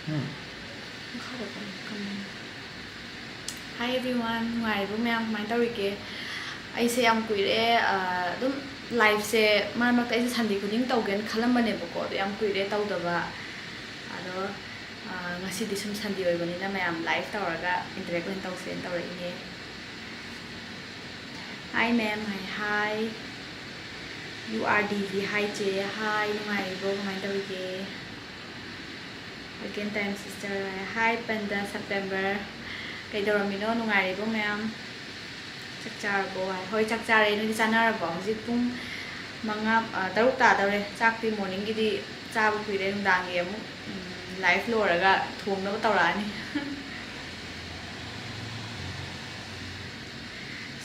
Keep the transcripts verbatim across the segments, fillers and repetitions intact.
ꯃꯈꯥꯗ ꯀꯝ- ꯀꯝ- Hi everyone, ꯅꯨꯡꯉꯥꯏꯔꯤꯕꯣ ꯃꯌꯥꯝ? ꯀꯃꯥꯏꯅ ꯇꯧꯔꯤꯒꯦ? ꯑꯩꯁꯦ ꯌꯥꯝ ꯀꯨꯏꯔꯦ, ꯑ, ꯑꯗꯨꯝ liveꯁꯦ ꯃꯔꯛ ꯃꯔꯛꯇ ꯑꯩꯁꯦ Sunday ꯈꯨꯗꯤꯡ ꯇꯧꯒꯦꯅ ꯈꯜꯂꯝꯕꯅꯦꯕꯀꯣ, ꯑꯗꯣ ꯌꯥꯝ ꯀꯨꯏꯔꯦ ꯇꯧꯗꯕ꯫ ꯑꯗꯣ, ꯑ, ꯉꯁꯤꯗꯤ ꯁꯨꯝ Sunday ꯑꯣꯏꯕꯅꯤꯅ ꯃꯌꯥꯝ live ꯇꯧꯔꯒ interact ꯑꯣꯏꯅ ꯇꯧꯁꯦꯅ ꯇꯧꯔꯛꯏꯅꯦ꯫ Hi ma'am, hi, hi. You are D V, hi ꯆꯦ, hi, ꯅꯨꯡꯉꯥꯏꯔꯤꯕꯣ? ꯀꯃꯥꯏꯅ ꯇꯧꯔꯤꯒꯦ? Again time sister, hi ꯄꯟꯗ September. ꯀꯩꯗꯧꯔꯝꯃꯤꯅꯣ? ꯅꯨꯡꯉꯥꯏꯔꯤꯕꯣ ꯃꯌꯥꯝ? ꯆꯥꯛ ꯆꯥꯔꯕꯣ? ꯍꯣꯏ, ꯆꯥꯛ ꯆꯥꯔꯦ꯫ ꯅꯣꯏꯗꯤ ꯆꯥꯅꯔꯕꯣ? ꯍꯧꯖꯤꯛ ꯄꯨꯡ ꯃꯉꯥ, ꯑ, ꯇꯔꯨꯛ ꯇꯥꯗꯧꯔꯦ꯫ ꯆꯥꯛꯇꯤ morningꯒꯤꯗꯤ ꯆꯥꯕ ꯀꯨꯏꯔꯦ, ꯅꯨꯡꯗꯥꯡꯒꯤ ꯑꯃꯨꯛ, ꯎꯝ, live ꯂꯣꯏꯔꯒ ꯊꯣꯡꯅꯕ ꯇꯧꯔꯛꯑꯅꯤ꯫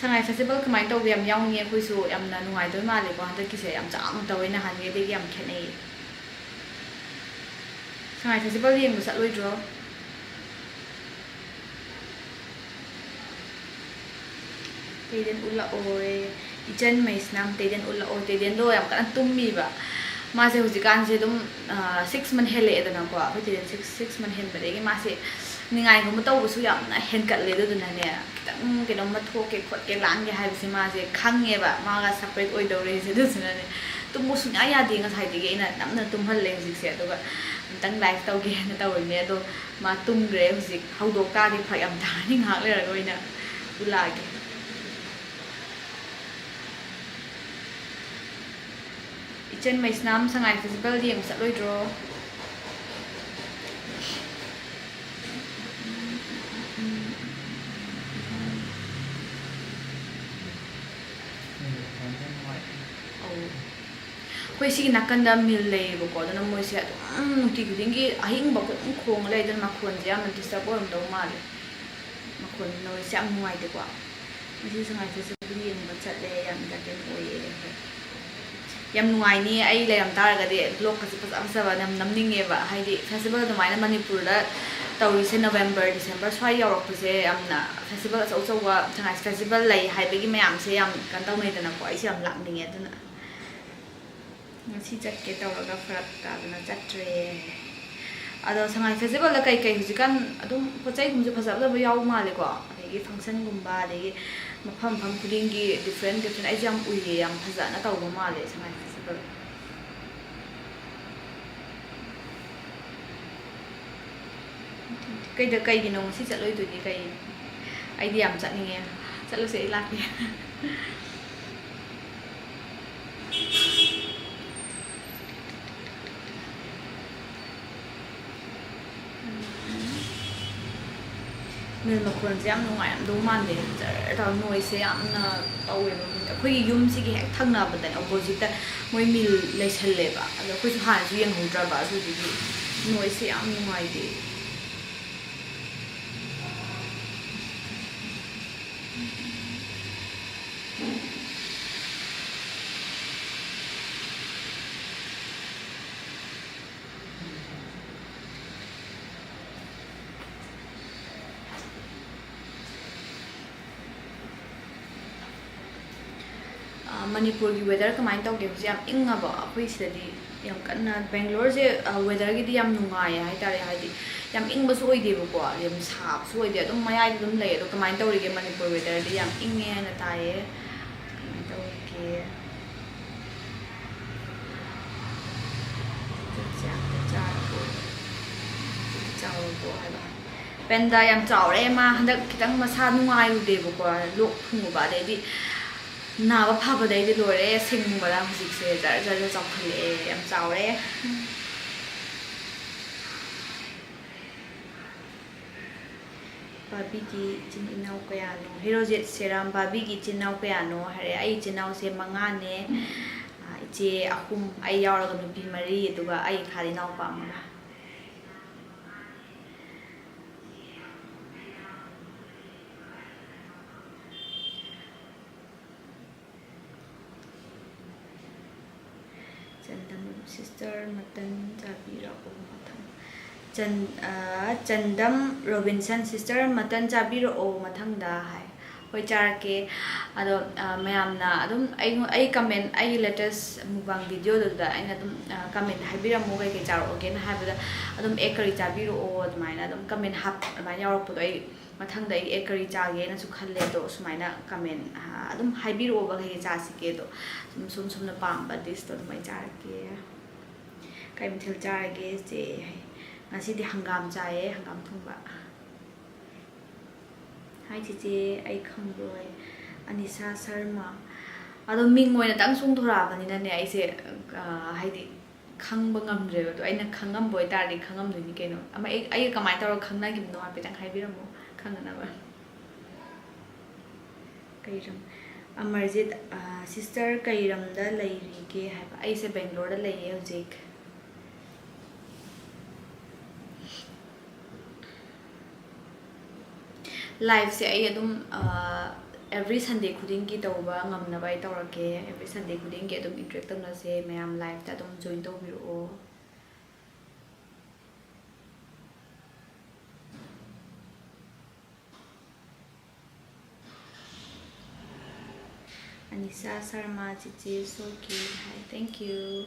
ꯁꯉꯥꯏ festival ꯀꯃꯥꯏꯅ ꯇꯧꯒꯦ? ꯌꯥꯝ ꯌꯥꯎꯅꯤꯡꯉꯦ ꯑꯩꯈꯣꯏꯁꯨ꯫ ꯌꯥꯝꯅ ꯅꯨꯡꯉꯥꯏꯗꯣꯏ ꯃꯥꯜꯂꯦꯀꯣ ꯍꯟꯗꯛꯀꯤꯁꯦ, ꯌꯥꯝ ꯆꯥꯎꯅ ꯇꯧꯋꯦ ꯅꯍꯥꯟꯈꯩꯗꯒꯤ, ꯌꯥꯝ ꯈꯦꯠꯅꯩꯌꯦ꯫ ꯁꯉꯥꯏ festival ꯌꯦꯡꯕ ꯆꯠꯂꯣꯏꯗ꯭ꯔꯣ? ꯇꯦꯗꯦꯟ ꯎꯠꯂꯛꯑꯣꯏ꯫ ꯏꯆꯟ ꯃꯩꯁꯅꯥꯝ ꯇꯦꯗꯦꯟ ꯎꯠꯂꯛꯑꯣ꯫ ꯇꯦꯗꯦꯟꯗꯣ ꯌꯥꯝ ꯀꯟꯅ ꯇꯨꯝꯃꯤꯕ꯫ ꯃꯥꯁꯦ ꯍꯧꯖꯤꯛꯀꯥꯟꯁꯦ ꯑꯗꯨꯝ, ꯑ, six month ꯍꯦꯜꯂꯛꯑꯦꯗꯅꯀꯣ꯫ ꯑꯩꯈꯣꯏ ꯇꯦꯗꯦꯟ six, six month ꯍꯦꯟꯕꯗꯒꯤ ꯃꯥꯁꯦ ꯅꯤꯡꯉꯥꯏꯒꯨꯝꯕ ꯇꯧꯕꯁꯨ ꯌꯥꯝꯅ ꯍꯦꯟꯀꯠꯂꯦ꯫ ꯑꯗꯨꯗꯨꯅꯅꯦ, ꯈꯤꯇꯪ ꯀꯩꯅꯣꯝꯃ ꯊꯣꯛꯀꯦ ꯈꯣꯠꯀꯦ ꯂꯥꯡꯒꯦ ꯍꯥꯏꯕꯁꯦ ꯃꯥꯁꯦ ꯈꯪꯉꯦꯕ, ꯃꯥꯒ separate ꯑꯣꯏꯗꯧꯔꯦꯁꯦ꯫ ꯑꯗꯨꯗꯨꯅꯅꯦ ꯇꯨꯝꯕ ꯁꯨꯡꯌꯥ ꯌꯥꯗꯦ꯫ ꯉꯁꯥꯏꯗꯒꯤ ꯑꯩꯅ ꯅꯝꯅ ꯇꯨꯝꯍꯜꯂꯦ ꯍꯧꯖꯤꯛꯁꯦ꯫ ꯑꯗꯨꯒ ꯑꯝꯇꯪ live ꯇꯧꯒꯦ ꯍꯥꯏꯅ ꯇꯧꯔꯤꯅꯦ꯫ ꯑꯗꯣ ꯃꯥ ꯇꯨꯝꯈ꯭ꯔꯦ ꯍꯧꯖꯤꯛ꯫ ꯍꯧꯗꯣꯛ ꯇꯥꯔꯗꯤ ꯐꯔꯛ ꯌꯥꯝ ꯇꯥꯔꯅꯤ꯫ ꯉꯥꯏꯍꯥꯛ ꯂꯩꯔꯒ ꯑꯣꯏꯅ ꯎꯠꯂꯛꯑꯒꯦ꯫ ꯏꯆꯟ ꯃꯩꯁꯅꯥꯝ ꯁꯉꯥꯏ festival ꯌꯦꯡꯕ ꯆꯠꯂꯣꯏꯗ꯭ꯔꯣ? ꯑꯧ꯫ ꯑꯩꯈꯣꯏ ꯁꯤꯒꯤ ꯅꯥꯀꯟꯗ mill ꯂꯩꯌꯦꯕꯀꯣ, ꯑꯗꯨꯅ ꯃꯣꯏꯁꯦ ꯑꯗꯨꯝ ꯅꯨꯡꯇꯤ ꯈꯨꯗꯤꯡꯒꯤ ꯑꯍꯤꯡꯕ ꯑꯗꯨꯝ ꯈꯣꯡꯉ ꯂꯩ, ꯑꯗꯨꯅ ꯃꯈꯣꯟꯁꯦ ꯌꯥꯝꯅ disturb ꯑꯣꯏꯔꯝꯗꯧ ꯃꯥꯜꯂꯦ꯫ ꯃꯈꯣꯟ noise ꯌꯥꯝ ꯅꯨꯡꯉꯥꯏꯇꯦꯀꯣ꯫ ꯉꯁꯤ ꯁꯉꯥꯏ festival ꯌꯦꯡꯕ ꯆꯠꯂꯦ, ꯌꯥꯝ entertain ꯑꯣꯏꯌꯦ꯫ ꯌꯥꯝ ꯅꯨꯡꯉꯥꯏꯅꯤ꯫ ꯑꯩ ꯂꯩꯔꯝ ꯇꯥꯔꯒꯗꯤ vlogꯀꯁꯦ ꯐꯖ ꯐꯖꯕ ꯌꯥꯝ ꯅꯝꯅꯤꯡꯉꯦꯕ꯫ ꯍꯥꯏꯗꯤ festival ꯑꯗꯨꯃꯥꯏꯅ ꯃꯅꯤꯄꯨꯔꯗ ꯇꯧꯔꯤꯁꯦ November, December ꯁ꯭ꯋꯥꯏ ꯌꯧꯔꯛꯄꯁꯦ ꯌꯥꯝꯅ festival ꯑꯆꯧ ꯑꯆꯧꯕ ꯁꯉꯥꯏ festival ꯂꯩ ꯍꯥꯏꯕꯒꯤ ꯃꯌꯥꯝꯁꯦ ꯌꯥꯝ ꯀꯩꯅꯣ ꯇꯧꯅꯩꯗꯅꯀꯣ꯫ ꯑꯩꯁꯨ ꯌꯥꯝ ꯂꯥꯛꯅꯤꯡꯉꯦ꯫ ꯑꯗꯨꯅ ꯉꯁꯤ ꯆꯠꯀꯦ ꯇꯧꯔꯒ ꯐꯔꯛ ꯇꯥꯗꯅ ꯆꯠꯇ꯭ꯔꯦ꯫ ꯑꯗꯣ ꯁꯉꯥꯏ ꯐꯦꯁꯇꯤꯚꯦꯜꯗ ꯀꯩꯀꯩ ꯍꯧꯖꯤꯛꯀꯥꯟ ꯑꯗꯨꯝ ꯄꯣꯠ ꯆꯩꯒꯨꯝꯕꯁꯨ ꯐꯖ ꯐꯖꯕ ꯌꯥꯎꯕ ꯃꯥꯜꯂꯦꯀꯣ? ꯑꯗꯒꯤ ꯐꯪꯁꯟꯒꯨꯝꯕ, ꯑꯗꯒꯤ ꯃꯐꯝ ꯃꯐꯝ ꯈꯨꯗꯤꯡꯒꯤ ꯗꯤꯐ꯭ꯔꯦꯟ ꯗꯤꯐ꯭ꯔꯦꯟ ꯑꯩꯁꯨ ꯌꯥꯝ ꯎꯏꯌꯦ, ꯌꯥꯝ ꯐꯖꯅ ꯇꯧꯕ ꯃꯥꯜꯂꯦ ꯁꯉꯥꯏ ꯐꯦꯁꯇꯤꯚꯦꯜ꯫ ꯀꯩꯗ ꯀꯩꯒꯤꯅꯣ ꯉꯁꯤ ꯆꯠꯂꯣꯏꯗꯣꯏꯗꯤ? ꯀꯩ? ꯑꯩꯗꯤ ꯌꯥꯝ ꯆꯠꯅꯤꯡꯉꯦ꯫ ꯆꯠꯂꯨꯁꯦ, ꯑꯩ ꯂꯥꯛꯀꯦ꯫ ꯃꯤꯜ ꯃꯈꯣꯟꯁꯦ ꯌꯥꯝ ꯅꯨꯡꯉꯥꯏꯔꯝꯗꯧ ꯃꯥꯟꯗꯦ꯫ ꯖꯔ ꯇꯧꯔ ꯅꯣꯏꯁꯦ ꯌꯥꯝꯅ ꯇꯧꯋꯦꯕ꯫ ꯑꯩꯈꯣꯏꯒꯤ ꯌꯨꯝꯁꯤꯒꯤ ꯍꯦꯛ ꯊꯪꯅꯕꯗꯅꯦ, ꯑꯣꯄꯣꯖꯤꯠꯇ ꯃꯣꯏ ꯃꯤꯜ ꯂꯩꯁꯜꯂꯦꯕ꯫ ꯑꯗꯣ ꯑꯩꯈꯣꯏꯁꯨ ꯍꯥꯟꯅꯁꯨ ꯌꯦꯡꯍꯧꯗ꯭ꯔꯕ, ꯑꯗꯨꯗꯨꯒꯤ ꯅꯣꯏꯁꯦ ꯌꯥꯝ ꯅꯨꯡꯉꯥꯏꯇꯦ꯫ ꯑ, ꯃꯅꯤꯄꯨꯔꯒꯤ ꯋꯦꯗꯔ ꯀꯃꯥꯏꯅ ꯇꯧꯒꯦ? ꯍꯧꯖꯤꯛ ꯌꯥꯝ ꯏꯪꯉꯕꯣ? ꯑꯩꯈꯣꯏ ꯁꯤꯗꯗꯤ ꯌꯥꯝ ꯀꯟꯅ, ꯕꯦꯡꯒ꯭ꯂꯣꯔꯁꯦ, ꯑ, ꯋꯦꯗꯔꯒꯤꯗꯤ ꯌꯥꯝ ꯅꯨꯡꯉꯥꯏꯌꯦ ꯍꯥꯏꯇꯥꯔꯦ꯫ ꯍꯥꯏꯗꯤ ꯌꯥꯝ ꯏꯪꯕꯁꯨ ꯑꯣꯏꯗꯦꯕꯀꯣ, ꯌꯥꯝ ꯁꯥꯕꯁꯨ ꯑꯣꯏꯗꯦ, ꯑꯗꯨꯝ ꯃꯌꯥꯏꯗ ꯑꯗꯨꯝ ꯂꯩ꯫ ꯑꯗꯣ ꯀꯃꯥꯏꯅ ꯇꯧꯔꯤꯒꯦ ꯃꯅꯤꯄꯨꯔ ꯋꯦꯗꯔꯗꯤ? ꯌꯥꯝ ꯏꯪꯉꯦ ꯍꯥꯏꯅ ꯇꯥꯏꯌꯦ꯫ ꯀꯃꯥꯏꯅ ꯇꯧꯔꯤꯒꯦ? ꯆꯥꯛꯁꯦ ꯑꯝꯇ ꯆꯥꯔꯕꯣ? ꯆꯥꯔꯕꯣ ꯍꯥꯏꯕ꯫ ꯄꯦꯟꯗꯥ ꯌꯥꯝ ꯆꯥꯎꯔꯦ꯫ ꯃꯥ ꯍꯟꯗꯛ ꯈꯤꯇꯪ ꯃꯁꯥ ꯅꯨꯡꯉꯥꯏꯔꯨꯗꯦꯕꯀꯣ, ꯂꯣꯛ ꯊꯨꯡꯉꯨꯕ, ꯑꯗꯩꯗꯤ ꯅꯥꯕ ꯐꯕꯗꯩꯗꯤ ꯂꯣꯏꯔꯦ ꯁꯤꯡꯕꯗ꯫ ꯍꯧꯖꯤꯛꯁꯦ ꯖꯔ ꯖꯔ ꯖꯔ ꯆꯥꯎꯈꯠꯂꯛꯑꯦ, ꯌꯥꯝ ꯆꯥꯎꯔꯦ꯫ ꯕꯥꯕꯤꯒꯤ ꯏꯆꯤꯟ ꯏꯅꯥꯎ ꯀꯌꯥꯅꯣ? ꯍꯦꯔꯣꯖꯤꯠ ꯁꯦꯔꯥꯝ, ꯕꯥꯕꯤꯒꯤ ꯏꯆꯤꯟ ꯏꯅꯥꯎ ꯀꯌꯥꯅꯣ ꯍꯥꯏꯔꯦ꯫ ꯑꯩ ꯏꯆꯤꯟ ꯏꯅꯥꯎꯁꯦ ꯃꯉꯥꯅꯦ꯫ ꯑ, ꯏꯆꯦ ꯑꯍꯨꯝ, ꯑꯩ ꯌꯥꯎꯔꯒ ꯅꯨꯄꯤ ꯃꯔꯤ, ꯑꯗꯨꯒ ꯑꯩ ꯏꯈꯥꯗ ꯏꯅꯥꯎꯄꯥ ꯑꯃꯒ꯫ ꯆꯟꯗꯝ, ꯁꯤꯁꯇꯔ ꯃꯇꯟ ꯆꯥꯕꯤꯔꯛꯑꯣ ꯃꯊꯪ꯫ ꯆꯟ-, ꯑ, ꯆꯟꯗꯝ ꯔꯣꯕꯤꯟꯁꯟ, ꯁꯤꯁꯇꯔ ꯃꯇꯟ ꯆꯥꯕꯤꯔꯛꯑꯣ ꯃꯊꯪꯗ ꯍꯥꯏ꯫ ꯍꯣꯏ, ꯆꯥꯔꯛꯀꯦ꯫ ꯑꯗꯣ, ꯑ, ꯃꯌꯥꯝꯅ ꯑꯗꯨꯝ ꯑꯩꯉꯣꯟ-, ꯑꯩ comment, ꯑꯩꯒꯤ latest mukbang videoꯗꯨꯗ ꯑꯩꯅ ꯑꯗꯨꯝ, ꯑ, comment ꯍꯥꯏꯕꯤꯔꯝꯃꯨ, ꯀꯩꯀꯩ ꯆꯥꯔꯛꯑꯣꯒꯦꯅ ꯍꯥꯏꯕꯗ ꯑꯗꯨꯝ egg curry ꯆꯥꯕꯤꯔꯛꯑꯣ ꯑꯗꯨꯃꯥꯏꯅ ꯑꯗꯨꯝ comment ꯍꯥꯞ-, ꯑꯗꯨꯃꯥꯏꯅ ꯌꯥꯎꯔꯛꯄꯗꯣ ꯑꯩ ꯃꯊꯪꯗ ꯑꯩ egg curry ꯆꯥꯒꯦꯅ ꯈꯜꯂꯦ꯫ ꯑꯗꯣ ꯁꯨꯃꯥꯏꯅ comment, ꯑ, ꯑꯗꯨꯝ ꯍꯥꯏꯕꯤꯔꯛꯑꯣꯕ, ꯀꯩꯀꯩ ꯆꯥꯁꯤꯒꯦꯗꯣ꯫ ꯁꯨꯝ, ꯁꯨꯝ, ꯁꯨꯝꯅ ꯄꯥꯝꯕ dishꯇꯣ ꯑꯗꯨꯃꯥꯏꯅ ꯆꯥꯔꯛꯀꯦ꯫ ꯀꯩ ꯃꯊꯦꯜ ꯆꯥꯔꯒꯦ, ꯆꯦ? ꯉꯁꯤꯗꯤ ꯍꯪꯒꯥꯝ ꯆꯥꯏꯌꯦ, ꯍꯪꯒꯥꯝ ꯊꯣꯡꯕ꯫ ꯍꯥꯏ ꯆꯤꯆꯦ, ꯑꯩ ꯈꯪꯕ꯭ꯔꯣꯏ꯫ ꯑꯅꯤꯁꯥ ꯁꯔꯃ꯫ ꯑꯗꯣ ꯃꯤꯡ ꯑꯣꯏꯅꯇꯪ ꯆꯣꯡꯊꯣꯔꯛꯑꯕꯅꯤꯅꯅꯦ, ꯑꯩꯁꯦ, ꯑ, ꯍꯥꯏꯗꯤ ꯈꯪꯕ ꯉꯝꯗ꯭ꯔꯦꯕ꯫ ꯑꯗꯣ ꯑꯩꯅ ꯈꯪꯉꯝꯕ ꯑꯣꯏꯇꯥꯔꯗꯤ ꯈꯪꯉꯝꯗꯣꯏꯅꯤ ꯀꯩꯅꯣ꯫ ꯑꯃ ꯑꯩ, ꯑꯩꯒ ꯀꯃꯥꯏꯅ ꯇꯧꯔꯒ ꯈꯪꯅꯈꯤꯕꯅꯣ ꯍꯥꯏꯐꯦꯠꯇꯪ ꯍꯥꯏꯕꯤꯔꯝꯃꯣ, ꯈꯪꯅꯅꯕ꯫ ꯀꯩ ꯂꯝ? ꯑꯃꯔꯖꯤꯠ, ꯑ, sister ꯀꯩ ꯂꯝꯗ ꯂꯩꯔꯤꯒꯦ ꯍꯥꯏꯕ? ꯑꯩꯁꯦ ꯕꯦꯡꯒ꯭ꯂꯣꯔꯗ ꯂꯩꯌꯦ ꯍꯧꯖꯤꯛ꯫ Liveꯁꯦ ꯑꯩ ꯑꯗꯨꯝ, ꯑ, every Sunday ꯈꯨꯗꯤꯡꯒꯤ ꯇꯧꯕ ꯉꯝꯅꯕ ꯑꯩ ꯇꯧꯔꯛꯀꯦ꯫ Every Sunday ꯈꯨꯗꯤꯡꯒꯤ ꯑꯗꯨꯝ interact ꯇꯧꯅꯁꯦ꯫ ꯃꯌꯥꯝ liveꯇ ꯑꯗꯨꯝ join ꯇꯧꯕꯤꯔꯛꯑꯣ꯫ ꯑꯅꯤꯁꯥ ꯁꯔꯃ, ꯆꯤꯆꯦ so cute high, thank you꯫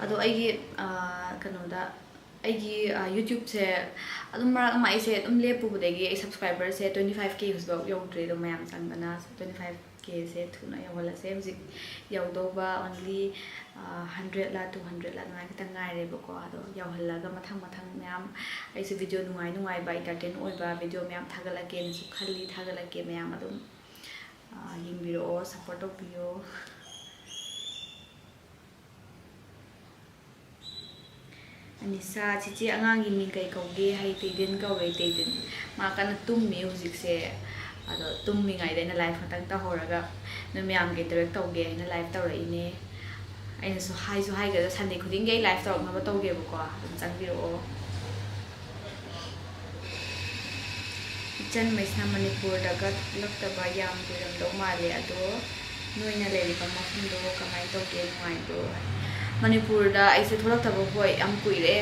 ꯑꯗꯣ ꯑꯩꯒꯤ, ꯑ, ꯀꯩꯅꯣꯗ, ꯑꯩꯒꯤ, ꯑ, YouTubeꯁꯦ ꯑꯗꯨꯝ ꯃꯔꯛ ꯑꯃ ꯑꯩꯁꯦ ꯑꯗꯨꯝ ꯂꯦꯞꯄꯨꯕꯗꯒꯤ ꯑꯩ subscriberꯁꯦ twenty five K ꯍꯧꯖꯤꯛꯐꯥꯎ ꯌꯧꯗ꯭ꯔꯤ꯫ ꯑꯗꯣ ꯃꯌꯥꯝ ꯆꯪꯗꯅ twenty five Kꯁꯦ ꯊꯨꯅ ꯌꯧꯍꯜꯂꯁꯦ꯫ ꯍꯧꯖꯤꯛ ꯌꯧꯗꯧꯕ only, ꯑ, hundredꯂ two hundredꯂ ꯑꯗꯨꯃꯥꯏꯅ ꯈꯤꯇꯪ ꯉꯥꯏꯔꯦꯕꯀꯣ꯫ ꯑꯗꯣ ꯌꯧꯍꯜꯂꯒ ꯃꯊꯪ ꯃꯊꯪ ꯃꯌꯥꯝ ꯑꯩꯁꯨ video ꯅꯨꯡꯉꯥꯏ ꯅꯨꯡꯉꯥꯏꯕ, entertain ꯑꯣꯏꯕ video ꯃꯌꯥꯝ ꯊꯥꯒꯠꯂꯛꯀꯦꯅꯁꯨ ꯈꯜꯂꯤ꯫ ꯊꯥꯒꯠꯂꯛꯀꯦ, ꯃꯌꯥꯝ ꯑꯗꯨꯝ, ꯑ, ꯌꯦꯡꯕꯤꯔꯛꯑꯣ, support ꯇꯧꯕꯤꯌꯣ꯫ ꯑꯅꯤꯁꯥ, ꯆꯤꯆꯦ ꯑꯉꯥꯡꯒꯤ ꯃꯤꯡ ꯀꯩ ꯀꯧꯒꯦ? ꯍꯥꯏ, ꯇꯦꯗꯤꯟ ꯀꯧꯋꯦ, ꯇꯦꯗꯤꯟ꯫ ꯃꯥ ꯀꯟꯅ ꯇꯨꯝꯃꯤ ꯍꯧꯖꯤꯛꯁꯦ꯫ ꯑꯗꯣ ꯇꯨꯝꯃꯤꯉꯩꯗ ꯑꯩꯅ live ꯈꯛꯇꯪ ꯇꯧꯍꯧꯔꯒ ꯅꯣꯏ ꯃꯌꯥꯝꯒ interact ꯇꯧꯒꯦ ꯍꯥꯏꯅ live ꯇꯧꯔꯛꯏꯅꯦ꯫ ꯑꯩꯅꯁꯨ ꯍꯥꯏꯁꯨ ꯍꯥꯏꯈ꯭ꯔꯦ, Sunday ꯈꯨꯗꯤꯡꯒꯤ ꯑꯩ live ꯇꯧꯔꯛꯅꯕ ꯇꯧꯒꯦꯕꯀꯣ, ꯑꯗꯨꯝ ꯆꯪꯕꯤꯔꯛꯑꯣ꯫ ꯏꯆꯟ ꯃꯩꯁꯅꯥꯝ, ꯃꯅꯤꯄꯨꯔꯗꯒ ꯊꯣꯛꯂꯛꯇꯕ ꯌꯥꯝ ꯀꯨꯏꯔꯝꯗꯧ ꯃꯥꯜꯂꯦ, ꯑꯗꯣ ꯅꯣꯏꯅ ꯂꯩꯔꯤꯕ ꯃꯐꯝꯗꯣ ꯀꯃꯥꯏꯅ ꯇꯧꯒꯦ, ꯅꯨꯡꯉꯥꯏꯕ꯭ꯔꯣ? ꯃꯅꯤꯄꯨꯔꯗ ꯑꯩꯁꯦ ꯊꯣꯛꯂꯛꯇꯕ, ꯍꯣꯏ, ꯌꯥꯝ ꯀꯨꯏꯔꯦ꯫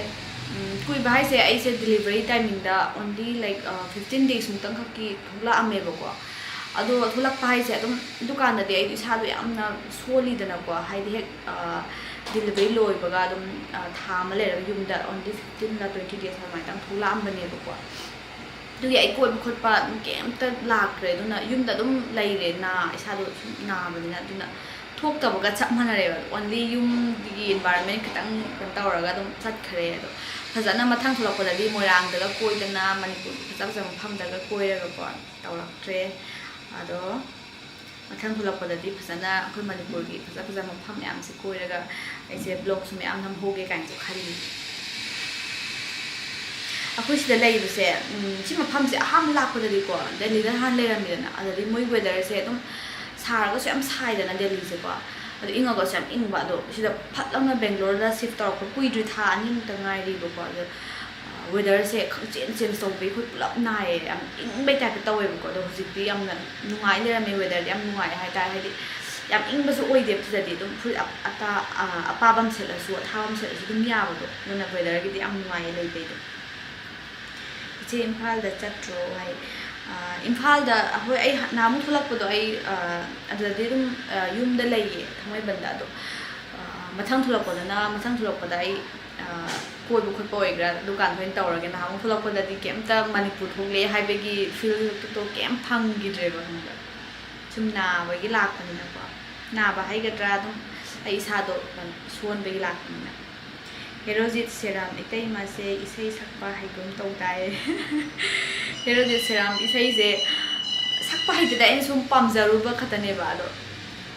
ꯎꯝ, ꯀꯨꯏꯕ ꯍꯥꯏꯁꯦ, ꯑꯩꯁꯦ delivery timingꯗ only, like, fifteen days ꯃꯨꯛꯇꯪ ꯈꯛꯀꯤ ꯊꯣꯛꯂꯛꯑꯝꯃꯦꯕꯀꯣ꯫ ꯑꯗꯣ ꯊꯣꯛꯂꯛꯄ ꯍꯥꯏꯁꯦ ꯑꯗꯨꯝ, ꯗꯨꯀꯥꯟꯗꯗꯤ ꯑꯩꯗꯤ ꯏꯁꯥꯗꯣ ꯌꯥꯝꯅ ꯁꯣꯜꯂꯤꯗꯅꯀꯣ, ꯍꯥꯏꯗꯤ ꯍꯦꯛ, ꯑ, delivery ꯂꯣꯏꯕꯒ ꯑꯗꯨꯝ, ꯑ, ꯊꯥ ꯑꯃ ꯂꯩꯔꯒ ꯌꯨꯝꯗ only fifteen ꯂ twenty days ꯑꯗꯨꯃꯥꯏꯅ ꯊꯣꯛꯂꯛꯑꯝꯕꯅꯦꯕꯀꯣ꯫ ꯑꯗꯨꯒꯤ ꯑꯩ ꯀꯣꯏꯕ ꯈꯣꯠꯄ ꯑꯗꯨꯝ ꯀꯩꯝꯇ ꯂꯥꯛꯇ꯭ꯔꯦ꯫ ꯑꯗꯨꯅ ꯌꯨꯝꯗ ꯑꯗꯨꯝ ꯂꯩꯔꯦ, ꯅꯥ-, ꯏꯁꯥꯗꯣ ꯁꯨꯝ ꯅꯥꯕꯅꯤꯅ꯫ ꯑꯗꯨꯅ ꯊꯣꯛꯇꯕꯒ ꯆꯞ ꯃꯥꯟꯅꯔꯦꯕ꯫ Only ꯌꯨꯝꯒꯤ environment ꯈꯤꯇꯪ ꯀꯩꯅꯣ ꯇꯧꯔꯒ ꯑꯗꯨꯝ ꯆꯠꯈ꯭ꯔꯦ꯫ ꯑꯗꯣ ꯐꯖꯅ ꯃꯊꯪ ꯊꯣꯛꯂꯛꯄꯗꯗꯤ ꯃꯣꯏꯔꯥꯡꯗꯒ ꯀꯣꯏꯗꯅ, ꯃꯅꯤꯄꯨꯔꯒꯤ ꯐꯖ ꯐꯖꯕ ꯃꯐꯝꯗꯒ ꯀꯣꯏꯔꯒꯀꯣ ꯇꯧꯔꯛꯇ꯭ꯔꯦ꯫ ꯑꯗꯣ ꯃꯊꯪ ꯊꯣꯛꯂꯛꯄꯗꯗꯤ ꯐꯖꯅ ꯑꯩꯈꯣꯏ ꯃꯅꯤꯄꯨꯔꯒꯤ ꯐꯖ ꯐꯖꯕ ꯃꯐꯝ ꯃꯌꯥꯝꯁꯦ ꯀꯣꯏꯔꯒ ꯑꯩꯁꯦ vlogꯁꯨ ꯃꯌꯥꯝ ꯅꯝꯍꯧꯒꯦ ꯀꯥꯏꯅꯁꯨ ꯈꯜꯂꯤ꯫ ꯑꯩꯈꯣꯏ ꯁꯤꯗ ꯂꯩꯕꯁꯦ, ꯎꯝ, ꯁꯤ ꯃꯐꯝꯁꯦ ꯑꯍꯥꯟꯕ ꯂꯥꯛꯄꯗꯗꯤꯀꯣ, ꯗꯦꯜꯂꯤꯗ ꯍꯥꯟꯅ ꯂꯩꯔꯝꯃꯤꯗꯅ, ꯑꯗꯗꯤ ꯃꯣꯏ weatherꯁꯦ ꯑꯗꯨꯝ ꯁꯥꯔꯒꯁꯨ ꯌꯥꯝ ꯁꯥꯏꯗꯅ ꯗꯦꯜꯂꯤꯁꯦꯀꯣ, ꯑꯗꯣ ꯏꯪꯉꯒꯁꯨ ꯌꯥꯝ ꯏꯪꯕ꯫ ꯑꯗꯣ ꯁꯤꯗ ꯐꯠ ꯂꯥꯎꯅ ꯕꯦꯡꯒ꯭ꯂꯣꯔꯗ shift ꯇꯧꯔꯛꯄ ꯀꯨꯏꯗ꯭ꯔꯤ, ꯊꯥ ꯑꯅꯤꯃꯨꯛꯇ ꯉꯥꯏꯔꯤꯕꯀꯣ꯫ ꯑꯗꯣ, ꯑ, weatherꯁꯦ ꯈꯪꯆꯦꯟ change ꯇꯧꯕꯒꯤ ꯑꯩꯈꯣꯏ ꯄꯨꯂꯞ ꯅꯥꯏꯌꯦ, ꯌꯥꯝ ꯏꯪꯕꯩ typeꯇ ꯇꯧꯋꯦꯕꯀꯣ꯫ ꯑꯗꯣ ꯍꯧꯖꯤꯛꯇꯤ ꯌꯥꯝꯅ ꯅꯨꯡꯉꯥꯏ ꯂꯩꯔꯝꯃꯦ, weatherꯗꯤ ꯌꯥꯝ ꯅꯨꯡꯉꯥꯏ ꯍꯥꯏꯇꯥꯔꯦ꯫ ꯍꯥꯏꯗꯤ ꯌꯥꯝ ꯏꯪꯕꯁꯨ ꯑꯣꯏꯗꯦꯕ ꯁꯤꯗꯗꯤ, ꯑꯗꯨꯝ ꯐꯨꯔꯤꯠ ꯑ-, ꯑꯇꯥ-, ꯑ-, ꯑꯄꯥꯕ ꯑꯃ ꯁꯦꯠꯂꯁꯨ, ꯑꯊꯥꯕ ꯑꯃ ꯁꯦꯠꯂꯁꯨ ꯑꯗꯨꯝ ꯌꯥꯕꯗꯣ꯫ ꯑꯗꯨꯅ weatherꯒꯤꯗꯤ ꯌꯥꯝ ꯅꯨꯡꯉꯥꯏꯌꯦ ꯂꯩꯕꯩꯗꯣ꯫ "ꯏꯆꯦ, ꯏꯝꯐꯥꯜꯗ ꯆꯠꯇ꯭ꯔꯣ?" ꯍꯥꯏ꯫ ꯑ, ꯏꯝꯐꯥꯜꯗ, ꯍꯣꯏ, ꯑꯩ ꯅꯍꯥꯟꯃꯨꯛ ꯊꯣꯛꯂꯛꯄꯗꯣ ꯑꯩ, ꯑ, ꯑꯗꯨꯗꯗꯤ ꯑꯗꯨꯝ, ꯑ, ꯌꯨꯝꯗ ꯂꯩꯌꯦ, ꯊꯥꯡꯃꯩꯕꯟꯗ꯫ ꯑꯗꯣ, ꯑ, ꯃꯊꯪ ꯊꯣꯛꯂꯛꯄꯗꯅ, ꯃꯊꯪ ꯊꯣꯛꯂꯛꯄꯗ ꯑꯩ, ꯑ, ꯀꯣꯏꯕ ꯈꯣꯠꯄ ꯑꯣꯏꯒꯦꯔꯥ, ꯑꯗꯨꯀꯥꯟꯗ ꯑꯣꯏꯅ ꯇꯧꯔꯒꯦ꯫ ꯅꯍꯥꯟꯃꯨꯛ ꯊꯣꯛꯂꯛꯄꯗꯗꯤ ꯀꯩꯝꯇ ꯃꯅꯤꯄꯨꯔ ꯊꯣꯛꯂꯛꯑꯦ ꯍꯥꯏꯕꯒꯤ feelꯗꯣ ꯀꯩꯝ ꯐꯪꯈꯤꯗ꯭ꯔꯦꯕ, ꯈꯪꯕ꯭ꯔꯥ? ꯁꯨꯝ ꯅꯥꯕꯒꯤ ꯂꯥꯛꯄꯅꯤꯅꯀꯣ꯫ ꯅꯥꯕ ꯍꯥꯏꯒꯗ꯭ꯔꯥ, ꯑꯗꯨꯝ ꯑꯩ ꯏꯁꯥꯗꯣ ꯁꯣꯟꯕꯒꯤ ꯂꯥꯛꯄꯅꯤꯅ꯫ ꯍꯦꯔꯣꯖꯤꯠ ꯁꯦꯔꯥꯝ ꯏꯇꯩꯃꯁꯦ ꯏꯁꯩ ꯁꯛꯄ ꯍꯩꯒꯨꯝ ꯇꯧ ꯇꯥꯏ꯫ ꯍꯦꯔꯣꯖꯤꯠ ꯁꯦꯔꯥꯝ ꯏꯁꯩꯁꯦ ꯁꯛꯄ ꯍꯩꯇꯦꯗ, ꯑꯩꯅ ꯁꯨꯝ ꯄꯥꯝꯖꯔꯨꯕ ꯈꯛꯇꯅꯦꯕ꯫ ꯑꯗꯣ,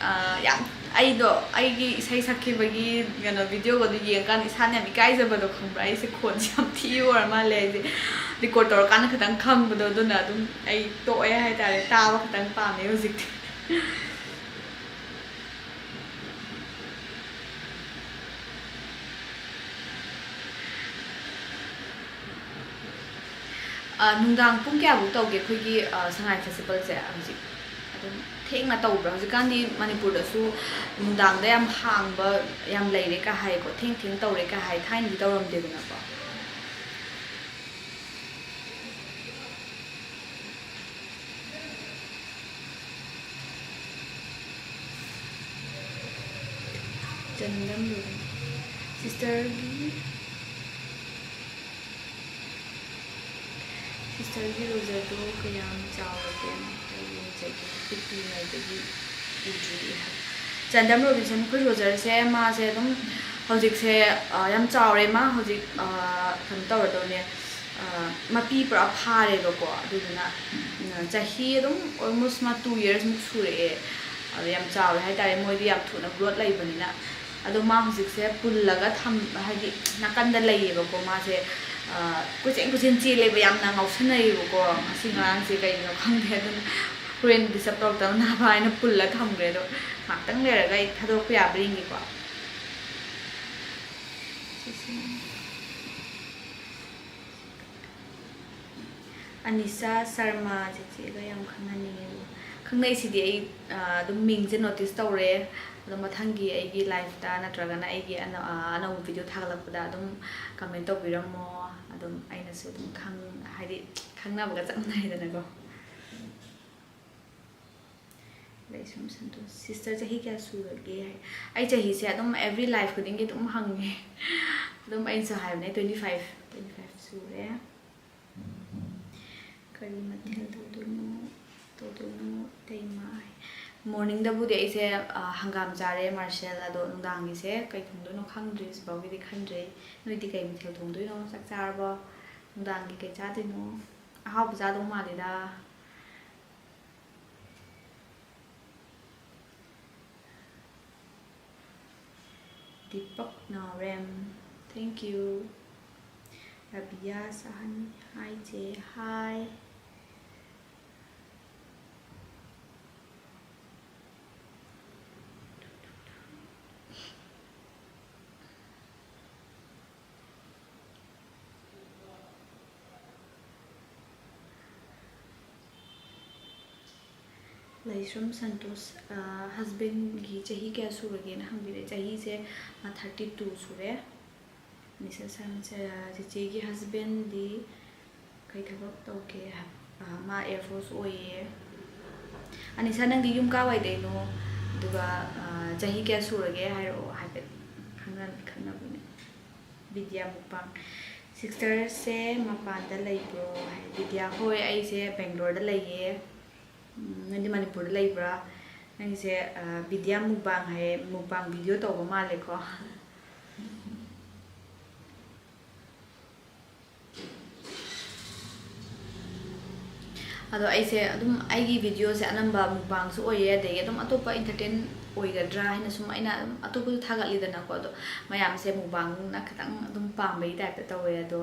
ꯑ, ꯌꯥꯝ, ꯑꯩꯗꯣ ꯑꯩꯒꯤ ꯏꯁꯩ ꯁꯛꯈꯤꯕꯒꯤ ꯀꯩꯅꯣ videoꯒꯗꯣ ꯌꯦꯡꯉꯀꯥꯟꯗ ꯏꯁꯥꯅ ꯌꯥꯝ ꯏꯀꯥꯏꯖꯕꯗꯣ, ꯈꯪꯕ꯭ꯔꯥ? ꯑꯩꯁꯦ ꯈꯣꯟꯁꯦ ꯌꯥꯝ ꯊꯤꯕ ꯑꯣꯏꯔ ꯃꯥꯜꯂꯦ꯫ ꯑꯩꯁꯦ record ꯇꯧꯔꯀꯥꯟꯗ ꯈꯤꯇꯪ ꯈꯪꯕꯗꯣ, ꯑꯗꯨꯅ ꯑꯗꯨꯝ ꯑꯩ ꯇꯣꯛꯑꯦ ꯍꯥꯏꯇꯥꯔꯦ, ꯇꯥꯕ ꯈꯛꯇꯪ ꯄꯥꯝꯃꯦ ꯍꯧꯖꯤꯛꯇꯤ꯫ ꯑ, ꯅꯨꯡꯗꯥꯡ ꯄꯨꯡ ꯀꯌꯥꯐꯧ ꯇꯧꯒꯦ ꯑꯩꯈꯣꯏꯒꯤ, ꯑ, ꯁꯉꯥꯏ festivalꯁꯦ? ꯍꯧꯖꯤꯛ ꯑꯗꯨꯝ ꯊꯦꯡꯅ ꯇꯧꯕ꯭ꯔꯥ? ꯍꯧꯖꯤꯛꯀꯥꯟꯗꯤ ꯃꯅꯤꯄꯨꯔꯗꯁꯨ ꯅꯨꯡꯗꯥꯡꯗ ꯌꯥꯝ ꯍꯥꯡꯕ ꯌꯥꯝ ꯂꯩꯔꯦ ꯀ ꯍꯥꯏꯀꯣ, ꯊꯦꯡ ꯊꯦꯡ ꯇꯧꯔꯦ ꯀ ꯍꯥꯏ, ꯊꯥꯏꯅꯗꯤ ꯇꯧꯔꯝꯗꯦꯗꯅꯀꯣ꯫ ꯆꯟꯗꯝ ꯔꯣꯕꯤꯟ꯫ ꯁꯤꯁꯇꯔꯒꯤ, ꯁꯤꯁꯇꯔꯒꯤ ꯔꯣꯖꯔꯗꯣ ꯀꯌꯥꯝ ꯆꯥꯎꯔꯒꯦ? ꯑꯩ ꯌꯦꯡꯖꯒꯦ꯫ ꯄꯤꯛꯂꯤꯉꯩꯗꯒꯤ ꯎꯗ꯭ꯔꯤ ꯍꯥꯏꯕ꯫ ꯆꯟꯗꯝ ꯔꯣꯕꯤꯟꯁꯟ, ꯑꯩꯈꯣꯏ ꯔꯣꯖꯔꯁꯦ, ꯃꯥꯁꯦ ꯑꯗꯨꯝ ꯍꯧꯖꯤꯛꯁꯦ, ꯑ, ꯌꯥꯝ ꯆꯥꯎꯔꯦ꯫ ꯃꯥ ꯍꯧꯖꯤꯛ, ꯑ, ꯀꯩꯅꯣ ꯇꯧꯔꯗꯧꯅꯦ, ꯑ, ꯃꯄꯤ ꯄꯨꯔꯥ ꯐꯥꯔꯦꯕꯀꯣ꯫ ꯑꯗꯨꯗꯨꯅ, ꯎꯝ, ꯆꯍꯤ ꯑꯗꯨꯝ almost ꯃꯥ two years ꯃꯨꯛ ꯁꯨꯔꯛꯑꯦ꯫ ꯑꯗꯣ ꯌꯥꯝ ꯆꯥꯎꯔꯦ ꯍꯥꯏꯇꯥꯔꯦ, ꯃꯣꯏꯗꯤ ꯌꯥꯝ ꯊꯨꯅ growth ꯂꯩꯕꯅꯤꯅ꯫ ꯑꯗꯣ ꯃꯥ ꯍꯧꯖꯤꯛꯁꯦ ꯄꯨꯜꯂꯒ ꯊꯝ-, ꯍꯥꯏꯗꯤ ꯅꯥꯀꯟꯗ ꯂꯩꯌꯦꯕꯀꯣ꯫ ꯃꯥꯁꯦ, ꯑ, ꯀꯣꯏꯆꯦꯟ ꯀꯣꯏꯆꯦꯟ ꯆꯦꯜꯂꯦꯕ, ꯌꯥꯝꯅ ꯉꯥꯎꯁꯟꯅꯩꯌꯦꯕꯀꯣ꯫ ꯉꯁꯤ ꯉꯔꯥꯡꯁꯦ ꯀꯩꯒꯤꯅꯣ ꯈꯪꯗꯦ꯫ ꯑꯗꯨꯅ ꯍꯣꯔꯦꯟ disturb ꯇꯧꯔꯛꯇꯅꯕ ꯍꯥꯏꯅ ꯄꯨꯜꯂ ꯊꯝꯈ꯭ꯔꯦ꯫ ꯑꯗꯣ ꯉꯥꯛꯇꯪ ꯂꯩꯔꯒ ꯑꯩ ꯊꯥꯗꯣꯛꯄ ꯌꯥꯕ꯭ꯔꯥ ꯌꯦꯡꯒꯦꯀꯣ꯫ ꯑꯅꯤꯁꯥ ꯁꯔꯃꯥ ꯆꯤꯆꯦꯒ ꯌꯥꯝ ꯈꯪꯅꯅꯤꯡꯉꯦ꯫ ꯈꯪꯅꯩꯁꯤꯗꯤ ꯑꯩ, ꯑ, ꯑꯗꯨꯝ ꯃꯤꯡꯁꯦ notice ꯇꯧꯔꯦ꯫ ꯑꯗꯣ ꯃꯊꯪꯒꯤ ꯑꯩꯒꯤ liveꯇ ꯅꯠꯇ꯭ꯔꯒꯅ ꯑꯩꯒꯤ ꯑꯅ-, ꯑ, ꯑꯅꯧꯕ video ꯊꯥꯒꯠꯂꯛꯄꯗ ꯑꯗꯨꯝ comment ꯇꯧꯕꯤꯔꯝꯃꯣ꯫ ꯑꯗꯨꯝ ꯑꯩꯅꯁꯨ ꯑꯗꯨꯝ ꯈꯪ-, ꯍꯥꯏꯗꯤ ꯈꯪꯅꯕꯒ ꯆꯞ ꯃꯥꯟꯅꯩꯗꯅꯀꯣ꯫ ꯑꯗꯩ ꯁꯨꯝ ꯁꯟꯇꯣꯁ, "Sister ꯆꯍꯤ ꯀꯌꯥ ꯁꯨꯔꯒꯦ?" ꯍꯥꯏ꯫ ꯑꯩ ꯆꯍꯤꯁꯦ ꯑꯗꯨꯝ every live ꯈꯨꯗꯤꯡꯒꯤ ꯑꯗꯨꯝ ꯍꯪꯉꯦ꯫ ꯑꯗꯨꯝ ꯑꯩꯅꯁꯨ ꯍꯥꯏꯕꯅꯦ, twenty five, twenty five ꯁꯨꯔꯦ꯫ ꯀꯔꯤ ꯃꯊꯦꯜ ꯇꯧꯗꯣꯏꯅꯣ, ꯇꯧꯗꯣꯏꯅꯣ, ꯏꯇꯩꯃ? Morningꯗꯕꯨꯗꯤ ꯑꯩꯁꯦ, ꯑ, ꯍꯪꯒꯥꯝ ꯆꯥꯔꯦ, ꯃꯥꯔꯁꯦꯜ, ꯑꯗꯣ ꯅꯨꯡꯗꯥꯡꯒꯤꯁꯦ ꯀꯩ ꯊꯣꯡꯗꯣꯏꯅꯣ ꯈꯪꯗ꯭ꯔꯤ, ꯍꯧꯖꯤꯛꯐꯥꯎꯒꯤꯗꯤ ꯈꯟꯗ꯭ꯔꯤ꯫ ꯅꯣꯏꯗꯤ ꯀꯩ ꯃꯊꯦꯜ ꯊꯣꯡꯗꯣꯏꯅꯣ? ꯆꯥꯛ ꯆꯥꯔꯕꯣ? ꯅꯨꯡꯗꯥꯡꯒꯤ ꯀꯩ ꯆꯥꯗꯣꯏꯅꯣ? ꯑꯍꯥꯎꯕ ꯆꯥꯗꯧ ꯃꯥꯜꯂꯤꯗ꯫ ꯗꯤꯄꯛ ꯅꯥꯎꯔꯦꯝ, thank you꯫ ꯔꯥꯕꯤꯌꯥ ꯁꯍꯥꯅꯤ, hi ꯆꯦ, hi꯫ ꯂꯩꯁ꯭ꯔꯝ ꯁꯟꯇꯣꯁ, ꯑ, husbandꯒꯤ ꯆꯍꯤ ꯀꯌꯥ ꯁꯨꯔꯒꯦꯅ ꯍꯪꯕꯤꯔꯦ꯫ ꯆꯍꯤꯁꯦ, ꯑ, thirty two ꯁꯨꯔꯦ꯫ ꯅꯤꯁꯥ ꯁꯟ-, ꯆꯦ-, ꯆꯦꯆꯦꯒꯤ husbandꯗꯤ ꯀꯩ ꯊꯕꯛ ꯇꯧꯒꯦ ꯍꯥꯏꯕ? ꯑ, ꯃꯥ Air Force ꯑꯣꯏꯌꯦ꯫ ꯑꯅꯤꯁꯥ, ꯅꯪꯗꯤ ꯌꯨꯝ ꯀꯥꯏꯋꯥꯏꯗꯩꯅꯣ? ꯑꯗꯨꯒ, ꯑ, ꯆꯍꯤ ꯀꯌꯥ ꯁꯨꯔꯒꯦ ꯍꯥꯏꯔꯛꯑꯣ, ꯍꯥꯏꯐꯦꯠ ꯈꯪꯅ-, ꯈꯪꯅꯕꯅꯦ꯫ ꯕꯤꯗ꯭ꯌꯥ ꯃꯨꯛꯕꯥꯡ꯫ Sisterꯁꯦ ꯃꯄꯥꯟꯗ ꯂꯩꯕ꯭ꯔꯣ ꯍꯥꯏ꯫ ꯕꯤꯗ꯭ꯌꯥ, ꯍꯣꯏ, ꯑꯩꯁꯦ ꯕꯦꯡꯒ꯭ꯂꯣꯔꯗ ꯂꯩꯌꯦ꯫ ꯎꯝ, ꯅꯪꯗꯤ ꯃꯅꯤꯄꯨꯔꯗ ꯂꯩꯕ꯭ꯔꯥ? ꯅꯪꯁꯦ, ꯑ, ꯕꯤꯗ꯭ꯌꯥ ꯃꯨꯛꯕꯥꯡ ꯍꯥꯏꯌꯦ, ꯃꯨꯛꯕꯥꯡ video ꯇꯧꯕ ꯃꯥꯜꯂꯦꯀꯣ꯫ ꯑꯗꯣ ꯑꯩꯁꯦ ꯑꯗꯨꯝ ꯑꯩꯒꯤ videoꯁꯦ ꯑꯅꯝꯕ ꯃꯨꯛꯕꯥꯡꯁꯨ ꯑꯣꯏꯌꯦ, ꯑꯗꯒꯤ ꯑꯗꯨꯝ ꯑꯇꯣꯞꯄ entertain ꯑꯣꯏꯒꯗ꯭ꯔꯥ ꯍꯥꯏꯅ ꯁꯨꯝ ꯑꯩꯅ ꯑꯗꯨꯝ ꯑꯇꯣꯞꯄꯁꯨ ꯊꯥꯒꯠꯂꯤꯗꯅꯀꯣ, ꯑꯗꯣ ꯃꯌꯥꯝꯁꯦ ꯃꯨꯛꯕꯥꯡꯅ ꯈꯤꯇꯪ ꯑꯗꯨꯝ ꯄꯥꯝꯕꯒꯤ typeꯇ ꯇꯧꯋꯦ꯫ ꯑꯗꯣ,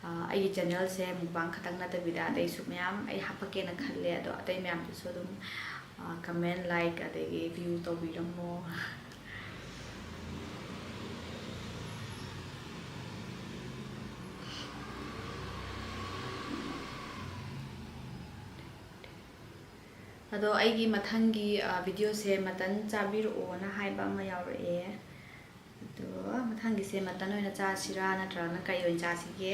ꯑ, ꯑꯩꯒꯤ channelꯁꯦ ꯃꯨꯛꯕꯥꯡ ꯈꯛꯇꯪ ꯅꯠꯇꯕꯤꯗ ꯑꯇꯩꯁꯨ ꯃꯌꯥꯝ ꯑꯩ ꯍꯥꯞꯄꯛꯀꯦꯅ ꯈꯜꯂꯦ꯫ ꯑꯗꯣ ꯑꯇꯩ ꯃꯌꯥꯝꯗꯨꯁꯨ ꯑꯗꯨꯝ, ꯑ, comment, like ꯑꯗꯒꯤ view ꯇꯧꯕꯤꯔꯝꯃꯣ꯫ ꯑꯗꯣ ꯑꯩꯒꯤ ꯃꯊꯪꯒꯤ, ꯑ, videoꯁꯦ ꯃꯇꯟ ꯆꯥꯕꯤꯔꯛꯑꯣꯅ ꯍꯥꯏꯕ ꯑꯃ ꯌꯥꯎꯔꯛꯑꯦ꯫ ꯑꯗꯣ ꯃꯊꯪꯒꯤꯁꯦ ꯃꯇꯟ ꯑꯣꯏꯅ ꯆꯥꯁꯤꯔꯥ ꯅꯠꯇ꯭ꯔꯒꯅ ꯀꯩ ꯑꯣꯏꯅ ꯆꯥꯁꯤꯒꯦ?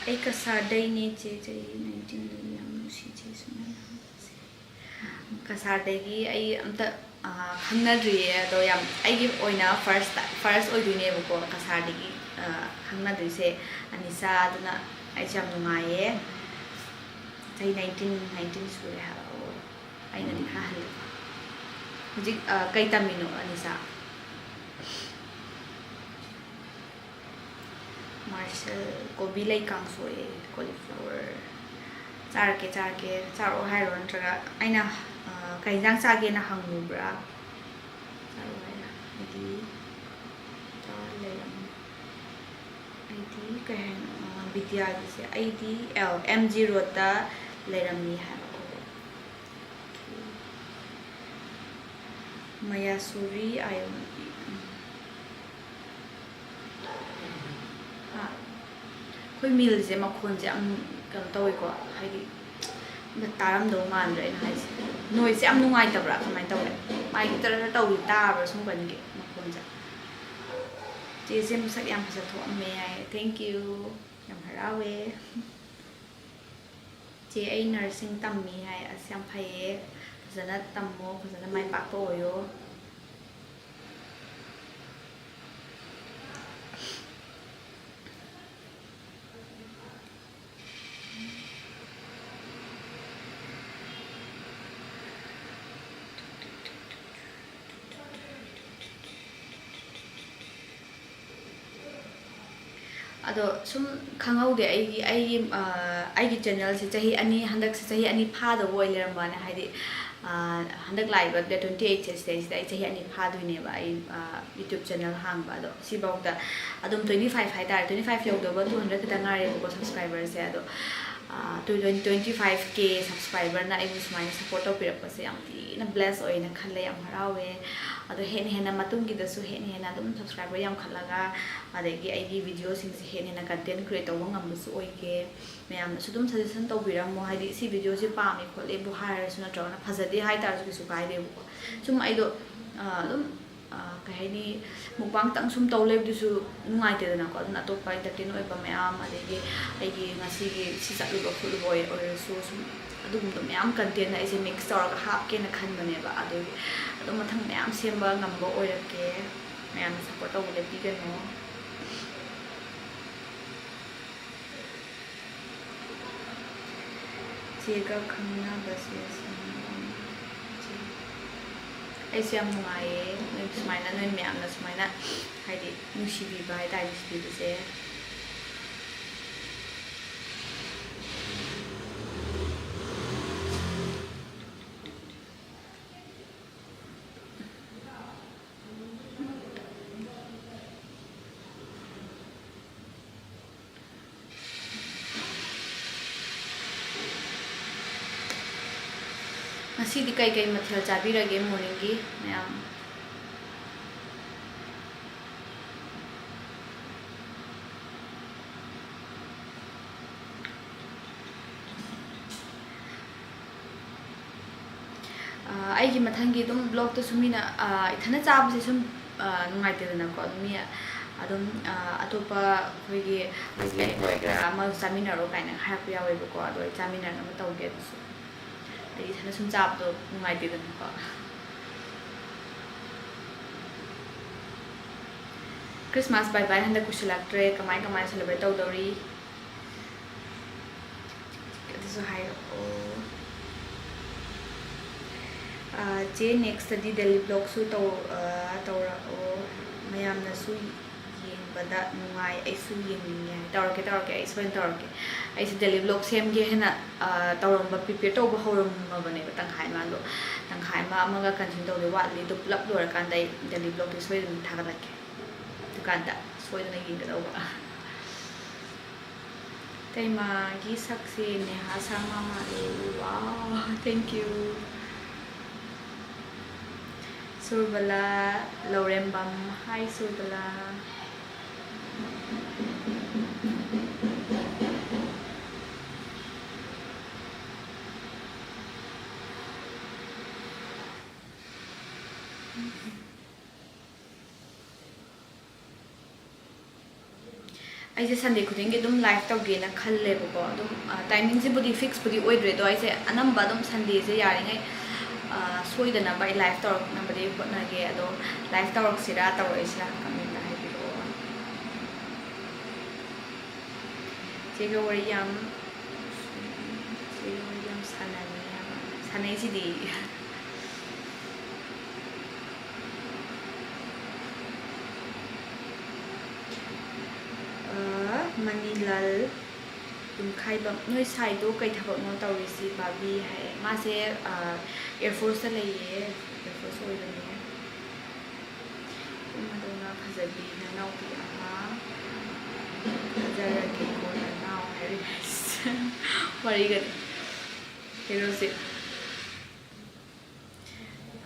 ꯑꯩ ꯀꯁꯥꯔꯗꯩꯅꯦ ꯆꯦ, ꯆꯍꯤ nineteenꯗꯒꯤ꯫ ꯌꯥꯝ ꯅꯨꯡꯁꯤ ꯆꯦ ꯁꯨꯃꯥꯏꯅ ꯍꯪꯕꯁꯦ꯫ ꯀꯁꯥꯔꯗꯒꯤ ꯑꯩ ꯑꯝꯇ, ꯑ, ꯈꯪꯅꯗ꯭ꯔꯤꯌꯦ, ꯑꯗꯣ ꯌꯥꯝ ꯑꯩꯒꯤ ꯑꯣꯏꯅ first, first ꯑꯣꯏꯗꯣꯏꯅꯦꯕꯀꯣ ꯀꯁꯥꯔꯗꯒꯤ, ꯑ, ꯈꯪꯅꯗꯣꯏꯁꯦ꯫ ꯑꯅꯤꯁꯥ, ꯑꯗꯨꯅ ꯑꯩꯁꯦ ꯌꯥꯝ ꯅꯨꯡꯉꯥꯏꯌꯦ꯫ ꯆꯍꯤ nineteen, nineteen ꯁꯨꯔꯦ ꯍꯥꯏꯕ꯫ ꯑꯣ, ꯑꯩꯅꯗꯤ ꯈꯔ ꯍꯜꯂꯦ꯫ ꯍꯧꯖꯤꯛ, ꯑ, ꯀꯩ ꯇꯝꯃꯤꯅꯣ ꯑꯅꯤꯁꯥ? ꯃꯥꯔꯁꯦꯜ, ꯀꯣꯕꯤ ꯂꯩ ꯀꯥꯡꯁꯣꯏ, cauliflower꯫ ꯆꯥꯔꯛꯀꯦ, ꯆꯥꯔꯛꯀꯦ, ꯆꯥꯔꯛꯑꯣ ꯍꯥꯏꯔꯣ? ꯅꯠꯇ꯭ꯔꯒ ꯑꯩꯅ, ꯑ, "ꯀꯩ ꯍꯤꯟꯖꯥꯡ ꯆꯥꯒꯦꯅ?" ꯍꯪꯉꯨꯕ꯭ꯔꯥ? ꯆꯥꯔꯛꯑꯣ ꯍꯥꯏꯔ? ꯑꯩꯗꯤ ꯆꯥꯔ ꯂꯩꯔꯝꯃꯦ꯫ ꯑꯩꯗꯤ ꯀꯩ ꯍꯥꯏꯅꯣ? ꯑ, ꯕꯤꯗ꯭ꯌꯥꯒꯤꯁꯦ꯫ ꯑꯩꯗꯤ ꯑꯦꯜ, ꯑꯦꯝ ꯖꯤ ꯔꯣꯗꯇ ꯂꯩꯔꯝꯃꯤ ꯍꯥꯏꯕ꯫ ꯃꯌꯥꯁꯨꯔꯤ ꯑꯥꯏ ꯑꯣ ꯕꯤ꯫ ꯍꯥ? ꯑꯩꯈꯣꯏ ꯃꯤꯜꯁꯦ ꯃꯈꯣꯟꯁꯦ ꯌꯥꯝ ꯀꯩꯅꯣ ꯇꯧꯋꯤꯀꯣ, ꯍꯥꯏꯗꯤ ꯑꯝꯇ ꯇꯥꯔꯝꯗꯧ ꯃꯥꯟꯗ꯭ꯔꯦ ꯑꯩꯅ ꯍꯥꯏꯁꯦ꯫ ꯅꯣꯏꯁꯦ ꯌꯥꯝ ꯅꯨꯡꯉꯥꯏꯇꯕ꯭ꯔꯥ? ꯀꯃꯥꯏꯅ ꯇꯧꯋꯦ? ꯃꯥꯏꯒꯤ ꯇꯔ ꯇꯔ ꯇꯧꯔꯤ ꯇꯥꯕ꯭ꯔꯥ ꯁꯨꯝ ꯀꯟꯒꯤ ꯃꯈꯣꯟꯁꯦ? ꯆꯦꯁꯦ ꯃꯁꯛ ꯌꯥꯝ ꯐꯖ ꯊꯣꯛꯑꯝꯃꯦ ꯍꯥꯏ꯫ Thank you꯫ ꯌꯥꯝ ꯍꯔꯥꯎꯋꯦ꯫ ꯆꯦ, ꯑꯩ nursing ꯇꯝꯃꯤ ꯍꯥꯏ꯫ ꯑꯁ, ꯌꯥꯝ ꯐꯩꯌꯦ꯫ ꯐꯖꯅ ꯇꯝꯃꯣ, ꯐꯖꯅ ꯃꯥꯏ ꯄꯥꯛꯄ ꯑꯣꯏꯌꯣ꯫ ꯑꯗꯣ ꯁꯨꯝ ꯈꯪꯍꯧꯗꯦ, ꯑꯩꯒꯤ, ꯑꯩꯒꯤ, ꯑ, ꯑꯩꯒꯤ channelꯁꯦ ꯆꯍꯤ ꯑꯅꯤ, ꯍꯟꯗꯛꯁꯦ ꯆꯍꯤ ꯑꯅꯤ ꯐꯥꯗꯧꯕ ꯑꯣꯏ ꯂꯩꯔꯝꯕꯅꯦ꯫ ꯍꯥꯏꯗꯤ, ꯑ, ꯍꯟꯗꯛ ꯂꯥꯛꯏꯕ date twenty eightꯁꯦ, ꯁꯤꯗꯩꯁꯤꯗ ꯑꯩ ꯆꯍꯤ ꯑꯅꯤ ꯐꯥꯗꯣꯏꯅꯦꯕ, ꯑꯩ, ꯑ, YouTube channel ꯍꯥꯡꯕ꯫ ꯑꯗꯣ ꯁꯤꯐꯧꯗ ꯑꯗꯨꯝ twenty five ꯍꯥꯏꯇꯥꯔꯦ, twenty five ꯌꯧꯗꯧꯕ two hundred ꯈꯛꯇ ꯉꯥꯏꯔꯦꯕꯀꯣ, subscriberꯁꯦ꯫ ꯑꯗꯣ, ꯑ, twenty, twenty five K subscriberꯅ ꯑꯩꯕꯨ ꯁꯨꯃꯥꯏꯅ support ꯇꯧꯕꯤꯔꯛꯄꯁꯦ ꯌꯥꯝ ꯊꯤꯅ bless ꯑꯣꯏꯅ ꯈꯜꯂꯦ, ꯌꯥꯝ ꯍꯔꯥꯎꯋꯦ꯫ ꯑꯗꯣ ꯍꯦꯟꯅ ꯍꯦꯟꯅ ꯃꯇꯨꯡꯒꯤꯗꯁꯨ ꯍꯦꯟꯅ ꯍꯦꯟꯅ ꯑꯗꯨꯝ subscriber ꯌꯥꯝꯈꯠꯂꯒ, ꯑꯗꯒꯤ ꯑꯩꯒꯤ videoꯁꯤꯡꯁꯦ ꯍꯦꯟꯅ ꯍꯦꯟꯅ content create ꯇꯧꯕ ꯉꯝꯕꯁꯨ ꯑꯣꯏꯒꯦ꯫ ꯃꯌꯥꯝꯅꯁꯨ ꯑꯗꯨꯝ suggestion ꯇꯧꯕꯤꯔꯝꯃꯣ, ꯍꯥꯏꯗꯤ ꯁꯤ videoꯁꯤ ꯄꯥꯝꯃꯤ ꯈꯣꯠꯂꯤꯕꯨ ꯍꯥꯏꯔꯁꯨ, ꯅꯠꯇ꯭ꯔꯒꯅ ꯐꯖꯗꯦ ꯍꯥꯏꯇꯥꯔꯁꯨ ꯀꯩꯁꯨ ꯀꯥꯏꯗꯦꯕꯀꯣ꯫ ꯁꯨꯝ ꯑꯩꯗꯣ, ꯑ, ꯑꯗꯨꯝ, ꯑ, ꯀꯩ ꯍꯥꯏꯅꯤ, mukbangꯇꯪ ꯁꯨꯝ ꯇꯧ ꯂꯩꯕꯗꯨꯁꯨ ꯅꯨꯡꯉꯥꯏꯇꯦꯗꯅꯀꯣ꯫ ꯑꯗꯨꯅ ꯑꯇꯣꯞꯄ entertain ꯑꯣꯏꯕ ꯃꯌꯥꯝ, ꯑꯗꯒꯤ ꯑꯩꯒꯤ ꯉꯁꯤꯒꯤ ꯁꯤ ꯆꯠꯂꯨꯕ ꯈꯣꯠꯂꯨꯕ ꯑꯣꯏ-, ꯑꯣꯏꯔꯁꯨ ꯁꯨꯝ ꯑꯗꯨꯒꯨꯝꯕꯗꯣ ꯃꯌꯥꯝ content ꯑꯩꯁꯦ mix ꯇꯧꯔꯒ ꯍꯥꯞꯀꯦꯅ ꯈꯟꯕꯅꯦꯕ꯫ ꯑꯗꯨꯒꯤ ꯑꯗꯨꯝ ꯃꯊꯪ ꯃꯌꯥꯝ ꯁꯦꯝꯕ ꯉꯝꯕ ꯑꯣꯏꯔꯛꯀꯦ꯫ ꯃꯌꯥꯝꯅ support ꯇꯧꯕ ꯂꯦꯞꯄꯤꯒꯅꯨ꯫ ꯆꯦꯒ ꯈꯪꯅꯕꯁꯦ ꯁꯨꯃꯥꯏꯅ ꯑꯣꯏꯅ ꯆꯦ-, ꯑꯩꯁꯨ ꯌꯥꯝ ꯅꯨꯡꯉꯥꯏꯌꯦ, ꯅꯣꯏ ꯁꯨꯃꯥꯏꯅ, ꯅꯣꯏ ꯃꯌꯥꯝꯅ ꯁꯨꯃꯥꯏꯅ ꯍꯥꯏꯗꯤ ꯅꯨꯡꯁꯤꯕꯤꯕ ꯍꯥꯏꯇꯥꯔꯦ, ꯅꯨꯡꯁꯤꯕꯤꯕꯁꯦ꯫ ꯁꯤꯗꯤ ꯀꯩ ꯀꯩ ꯃꯊꯦꯜ ꯆꯥꯕꯤꯔꯒꯦ morningꯒꯤ ꯃꯌꯥꯝ? ꯑꯥ, ꯑꯩꯒꯤ ꯃꯊꯪꯒꯤ ꯑꯗꯨꯝ vlogꯇꯁꯨ ꯃꯤꯅ, ꯑꯥ, ꯏꯊꯟꯗ ꯆꯥꯕꯁꯦ ꯁꯨꯝ, ꯑꯥ, ꯅꯨꯡꯉꯥꯏꯇꯦꯗꯅꯀꯣ꯫ ꯑꯗꯨꯝ ꯃꯤ ꯑꯗꯨꯝ, ꯑꯥ, ꯑꯇꯣꯞꯄ ꯑꯩꯈꯣꯏꯒꯤ husband ꯑꯣꯏꯒꯦꯔꯥ ꯑꯃ ꯆꯥꯃꯤꯟꯅꯔꯣ ꯀꯥꯏꯅ ꯍꯥꯏꯔꯛꯄ ꯌꯥꯎꯋꯦꯕꯀꯣ꯫ ꯑꯗꯣ ꯑꯩ ꯆꯥꯃꯤꯟꯅꯅꯕ ꯇꯧꯒꯦ ꯑꯗꯨꯁꯨ꯫ ꯑꯩ ꯏꯊꯟꯗ ꯁꯨꯝ ꯆꯥꯕꯗꯣ ꯅꯨꯡꯉꯥꯏꯇꯦꯗꯅꯀꯣ꯫ Christmas bye bye ꯍꯟꯗꯛ ꯀꯨꯏꯁꯤꯜꯂꯛꯇ꯭ꯔꯦ, ꯀꯃꯥꯏ ꯀꯃꯥꯏ celebrate ꯇꯧꯗꯧꯔꯤ? ꯑꯗꯨꯁꯨ ꯍꯥꯏꯔꯛꯑꯣ꯫ ꯑꯥ, ꯆꯦ, nextꯇꯗꯤ daily vlogꯁꯨ ꯇꯧ-, ꯑꯥ, ꯇꯧꯔꯛꯑꯣ꯫ ꯃꯌꯥꯝꯅꯁꯨ ꯌꯦꯡꯕꯗ ꯅꯨꯡꯉꯥꯏ, ꯑꯩꯁꯨ ꯌꯦꯡꯅꯤꯡꯉꯦ꯫ ꯇꯧꯔꯛꯀꯦ, ꯇꯧꯔꯛꯀꯦ, ꯑꯩ ꯁꯣꯏꯗꯅ ꯇꯧꯔꯛꯀꯦ꯫ ꯑꯩꯁꯦ daily vlog ꯁꯦꯝꯒꯦ ꯍꯥꯏꯅ, ꯑꯥ, ꯇꯧꯔꯝꯕ, prepare ꯇꯧꯕ ꯍꯧꯔꯝꯃꯕꯅꯦꯕ ꯇꯪꯈꯥꯏ ꯑꯃ꯫ ꯑꯗꯣ ꯇꯪꯈꯥꯏ ꯑꯃ ꯑꯃꯒ continue ꯇꯧꯗꯣꯏ ꯋꯥꯠꯂꯤ꯫ ꯑꯗꯨ ꯄꯨꯂꯞ ꯂꯣꯏꯔꯀꯥꯟꯗ ꯑꯩ daily vlogꯇꯤ ꯁꯣꯏꯗꯅ ꯊꯥꯒꯠꯂꯛꯀꯦ꯫ ꯗꯨꯀꯥꯟꯗ ꯁꯣꯏꯗꯅ ꯌꯦꯡꯒꯗꯧꯕ꯫ ꯇꯩꯃꯥꯒꯤ ꯁꯛꯁꯦ ꯅꯦꯍꯥ ꯁꯔꯃ ꯃꯥꯜꯂꯦ꯫ Wow, thank you꯫ Surbala Laurembam, hi Surbala. ꯑꯩꯁꯦ Sunday ꯈꯨꯗꯤꯡꯒꯤ ꯑꯗꯨꯝ live ꯇꯧꯒꯦꯅ ꯈꯜꯂꯦꯕꯀꯣ꯫ ꯑꯗꯨꯝ, ꯑ, timingꯁꯤꯕꯨꯗꯤ fixꯄꯨꯗꯤ ꯑꯣꯏꯗ꯭ꯔꯦ, ꯑꯗꯣ ꯑꯩꯁꯦ ꯑꯅꯝꯕ ꯑꯗꯨꯝ Sundayꯁꯦ ꯌꯥꯔꯤꯉꯩ, ꯑ, ꯁꯣꯏꯗꯅꯕ ꯑꯩ live ꯇꯧꯔꯛꯅꯕꯗꯤ ꯍꯣꯠꯅꯒꯦ꯫ ꯑꯗꯣ live ꯇꯧꯔꯛꯁꯤꯔꯥ ꯇꯧꯔꯛꯑꯣꯏꯁꯤꯔꯥ commentꯇ ꯍꯥꯏꯕꯤꯔꯛꯑꯣ꯫ ꯆꯦꯒ ꯋꯥꯔꯤ ꯌꯥꯝ, ꯆꯦꯒ ꯋꯥꯔꯤ ꯌꯥꯝ ꯁꯥꯟꯅꯅꯤꯡꯉꯦ ꯍꯥꯏꯕ꯫ ꯁꯥꯟꯅꯩꯁꯤꯗꯤ꯫ ꯑ, ꯃꯅꯤꯂꯥꯜ ꯌꯨꯝꯈꯥꯏꯕꯝ, "ꯅꯣꯏ ꯁꯥꯏꯗꯣ ꯀꯩ ꯊꯕꯛꯅꯣ ꯇꯧꯔꯤꯁꯤ ꯕꯥꯕꯤ?" ꯍꯥꯏ꯫ ꯃꯥꯁꯦ, ꯑ, Air Forceꯇ ꯂꯩꯌꯦ, Air Force ꯑꯣꯏꯕꯅꯦ꯫ ꯏꯃꯥꯗꯧꯅ ꯐꯖꯕꯤ ꯅꯅꯥꯎꯄꯤ ꯑꯃ ꯐꯖꯔꯒꯦꯀꯣ ꯅꯅꯥꯎ ꯍꯥꯏꯔꯤ꯫ ꯋꯥꯔꯤꯒꯗꯤ꯫ ꯀꯩꯅꯣꯁꯦ꯫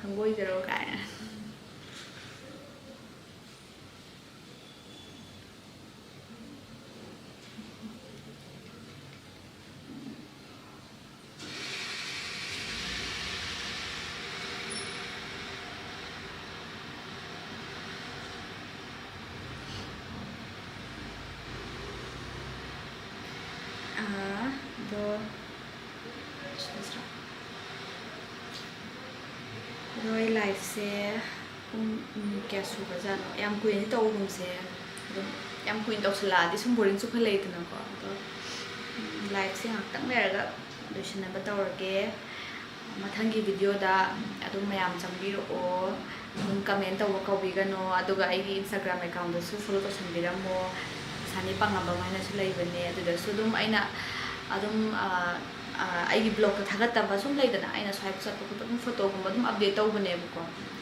ꯁꯪꯒꯣꯏꯗꯔꯣ ꯀꯥꯏꯅ꯫ ꯑꯥ, ꯑꯗꯣ ꯑꯗꯣ ꯑꯩ ꯂꯥꯏꯐꯁꯦ ꯄꯨꯡ, ꯎꯝ, ꯀꯌꯥ ꯁꯨꯈ꯭ꯔꯖꯥꯠꯅꯣ? ꯌꯥꯝ ꯀꯨꯏꯅꯗꯤ ꯇꯧꯒꯨꯝꯁꯦ꯫ ꯑꯗꯨꯝ ꯌꯥꯝ ꯀꯨꯏꯅ ꯇꯧꯁꯜꯂꯛꯑꯗꯤ ꯁꯨꯝ ꯕꯣꯔꯤꯡ ꯆꯨꯈꯠꯂꯛꯏꯗꯅꯀꯣ꯫ ꯑꯗꯣ, ꯎꯝ, ꯂꯥꯏꯐꯁꯦ ꯉꯥꯏꯍꯥꯛꯇꯪ ꯂꯩꯔꯒ ꯂꯣꯏꯁꯤꯟꯅꯕ ꯇꯧꯔꯒꯦ꯫ ꯃꯊꯪꯒꯤ ꯚꯤꯗꯤꯑꯣꯗ ꯑꯗꯨꯝ ꯃꯌꯥꯝ ꯆꯪꯕꯤꯔꯛꯑꯣ꯫ ꯑꯗꯨꯝ ꯀꯃꯦꯟ ꯇꯧꯕ ꯀꯥꯎꯕꯤꯒꯅꯣ꯫ ꯑꯗꯨꯒ ꯑꯩꯒꯤ Instagram account-ꯗꯁꯨ follow ꯇꯧꯁꯟꯕꯤꯔꯝꯃꯣ꯫ ꯁꯥꯅꯤ ꯄꯥꯉꯝꯕꯝ ꯍꯥꯏꯅꯁꯨ ꯂꯩꯕꯅꯦ꯫ ꯑꯗꯨꯗꯁꯨ ꯑꯗꯨꯝ ꯑꯩꯅ ꯑꯗꯨꯝ, ꯑ, ꯑ, ꯑꯩꯒꯤ blog-ꯇ ꯊꯥꯒꯠꯇꯕ ꯁꯨꯝ ꯂꯩꯗꯅ, ꯑꯩꯅ ꯁ꯭ꯋꯥꯏ ꯆꯠꯄ ꯈꯣꯠꯄ ꯑꯗꯨꯝ photo-ꯒꯨꯝꯕ ꯑꯗꯨꯝ update ꯇꯧꯕꯅꯦꯕꯀꯣ꯫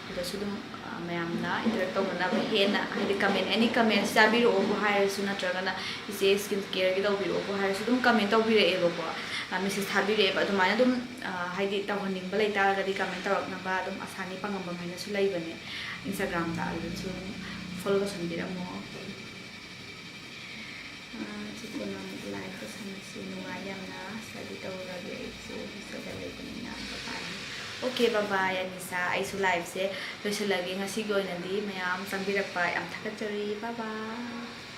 ꯑꯗꯨꯗꯁꯨ ꯑꯗꯨꯝ, ꯑ, ꯃꯌꯥꯝꯅ interact ꯇꯧꯅꯅꯕ ꯍꯦꯟꯅ, ꯍꯥꯏꯗꯤ comment, any comments ꯆꯥꯕꯤꯔꯛꯑꯣꯕꯨ ꯍꯥꯏꯔꯁꯨ, ꯅꯠꯇ꯭ꯔꯒꯅ ꯏꯆꯦ skin care-ꯒꯤ ꯇꯧꯕꯤꯔꯛꯑꯣꯕꯨ ꯍꯥꯏꯔꯁꯨ ꯑꯗꯨꯝ comment ꯇꯧꯕꯤꯔꯛꯑꯦꯕꯀꯣ꯫ ꯑ, message ꯊꯥꯕꯤꯔꯛꯑꯦꯕ꯫ ꯑꯗꯨꯃꯥꯏꯅ ꯑꯗꯨꯝ, ꯑ, ꯍꯥꯏꯗꯤ ꯇꯧꯍꯟꯅꯤꯡꯕ ꯂꯩꯇꯥꯔꯒꯗꯤ comment ꯇꯧꯔꯛꯅꯕ ꯑꯗꯨꯝ ꯑꯁꯥꯅꯤ ꯄꯥꯉꯝꯕꯝ ꯍꯥꯏꯅꯁꯨ ꯂꯩꯕꯅꯦ Instagram-ꯗ, ꯑꯗꯨꯗꯁꯨ ꯑꯗꯨꯝ follow ꯇꯧꯁꯟꯕꯤꯔꯝꯃꯣ꯫ ꯑ, ꯆꯤꯀꯣꯟ ꯑꯃꯨꯛ live ꯇꯧꯁꯟꯅꯁꯤ꯫ ꯅꯨꯡꯉꯥꯏ ꯌꯥꯝꯅ꯫ Study ꯇꯧꯔꯒꯦ ꯑꯩꯁꯨ hostel-ꯗ ꯂꯩꯕꯅꯤꯅ꯫ Bye bye꯫ Okay, bye bye, ꯑꯅꯤꯁꯥ꯫ ꯑꯩꯁꯨ live-ꯁꯦ ꯂꯣꯏꯁꯤꯜꯂꯒꯦ꯫ ꯉꯁꯤꯒꯤ ꯑꯣꯏꯅꯗꯤ ꯃꯌꯥꯝ ꯆꯪꯕꯤꯔꯛꯄ ꯌꯥꯝ ꯊꯥꯒꯠꯆꯔꯤ꯫ Bye bye꯫